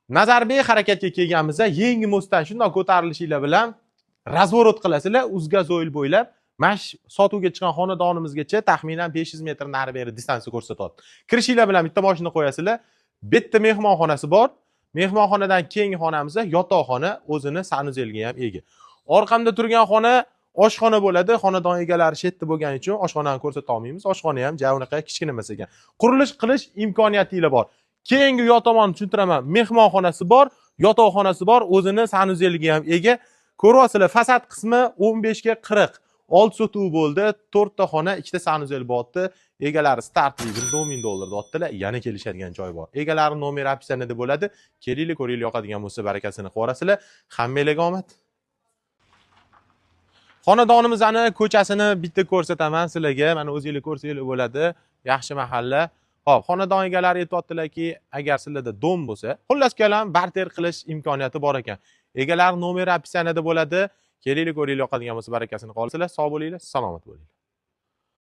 Nazarbek harakatga kelganimizda, yangi мост dan shundoq ko'tarilishinglar bilan разворот qilasizlar, Uzgazoyl bo'ylab mana shu sotuvga chiqqan xonadonimizgacha taxminan 500 metr nari beri distansiya ko'rsatyapti. Kirishinglar bilan bitta mashina qo'yasizlar. Bitta mehmonxonasi bor. Mehmonxonadan keyingi xonamiz yotoqxona, o'zini санузел ga ham ega. Orqamda turgan xona oshxona bo'ladi. Xonadon egalari shu yerda bo'lgani uchun oshxonani ko'rsata olmaymiz. Oshxona ham ja unaqa kichkina emas ekan. Qurilish qilish imkoniyatinglar bor. Keyingi yoq tomonni tushuntiraman. Mehmonxonasi bor, yotoqxonasi bor, o'zini санузел ga ham ega. Ko'ryapsizlar, fasad qismi 15 ga 40. 6 sotuv bo'ldi, 4 ta xona, 2 ta санузел bo'lyapti. Egalari startli 110 ming dollar deyaptilar, yana kelishadigan joy bor. Egalari nomeri описание da bo'ladi. Kelinglar, ko'ringlar, yoqadigan bo'lsa, barakasini qilib. Hammanglarga omad. Xonadonimizni ko'chasini bitta ko'rsataman sizlarga. Mana, o'zinglar ko'rsanglar bo'ladi. Yaxshi mahalla. Xo'p, xonadon egalari aytyaptilarki, agar sizlarda дом bo'lsa, xullas kalom, barter qilish imkoniyati bor ekan. Egalari nomeri описание da bo'ladi. Kelinglar, ko'ringlar, yoqadigan bo'lsa, barakasini qolsizlar. Sog' bo'linglar, salomat bo'linglar.